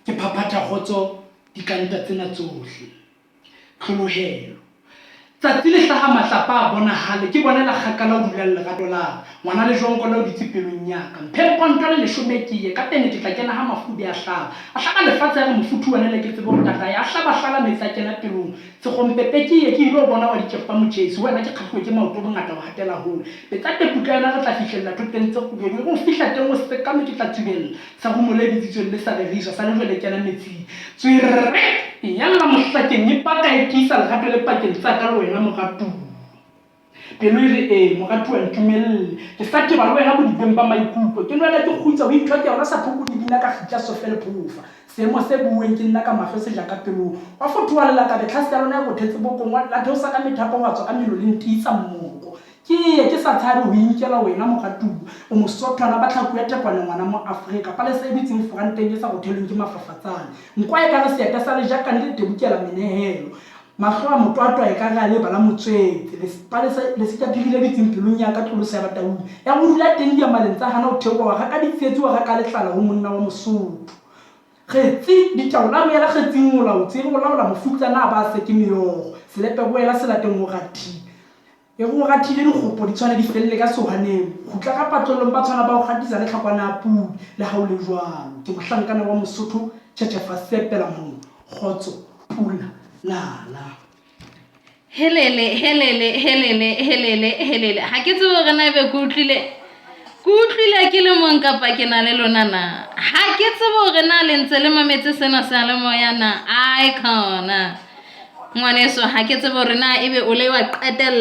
Ke phaphatha kgotso dikanta tsena tsohle. Tlholohelo. Tsatsi le hlaha matlapa a bonahale, ke bonela kgakala o dulang lerato la ka. Ngwana lejonko la o dutse pelong ya ka. Mphe mponto le leshome ke ye, ka pene ke tla kena ha mafube a hlaba. A hlaba lefatshe a re mofuthu wa nele ke tsebe ho tataya. A hlaba hlala metsi a kena pelong. Sekgompepe ke ye ke ilo bona wa dikepa motjhesi, ho wena ke kgahluwe ke maoto bongata ho hatela hole. Betsa tepu ka yona re tla fihlella thoteng tse kgubedu, e re o fihla teng o sekame ke tla tsubella. Sa rumo le bitsitsweng le sa reriswa, sa lejwe le kena metsing. Tswere! E yalla mohlakeng e paka e tiisa lerato le pakeng tsa ka le wena moratuwa. Pelo e re ee, moratuwa ntumelle. Ke sa teba le wena bodibeng ba maikutlo. Ke nwela ke kgutsa ho ithwa ke yona sa phoko di bina ka kgitla sofe le phofa. Seemo se buuweng ke nna ka mahlo se ja ka pelong. Hwa fothoha lelakabe tlhase ya lona e rothetse bokong, la theosa ka methapo hwa tswa ka melo le ntiisa mmoko. Ke ye ke sa tshabe ho inkela wena moratuwa. O mosothwana ba tlhaku ya thekwane ngwana Moafrika, palesa e dutseng foranteng e sa rothelweng ke mafafatsane. Nkwa ekare seeta sa lejakane le tebukela menehelo. Mahlo a motwatwa ekare a leba la motswetse. Palesa lesikaphiri le dutseng pelong ya ka tlolosa ya Bataung. Ya ho dula teng diamaleng tsa hana ho theoha wa raka ditsietsi wa raka le tlala ho monna wa Mosotho. Kgetsi, ditaola boela kgetsing o laotse o laola mofutsana a ba a se ke meokgo. Selepe boela selateng o rathile. E re o rathile dikgopo di tshwane di felle ka sohaneng. Kgutla ka patlellong ba tshwana ba o kgatisa le tlhakwana ya pudi. Le ha o le jwalo ke mohlankana wa Mosotho tjhetjhefa sepela manong kgotso pula nala. Helele helele helele helele helele ha ke tsebe hore na ebe ke utlwile ke utlwile ke le mong kapa ke na le lona na ha ke tsebe hore na le ntse le mametse sena seyalemoya na ai khona ngwaneso ha ke tsebe hore na ebe o le wa qetella.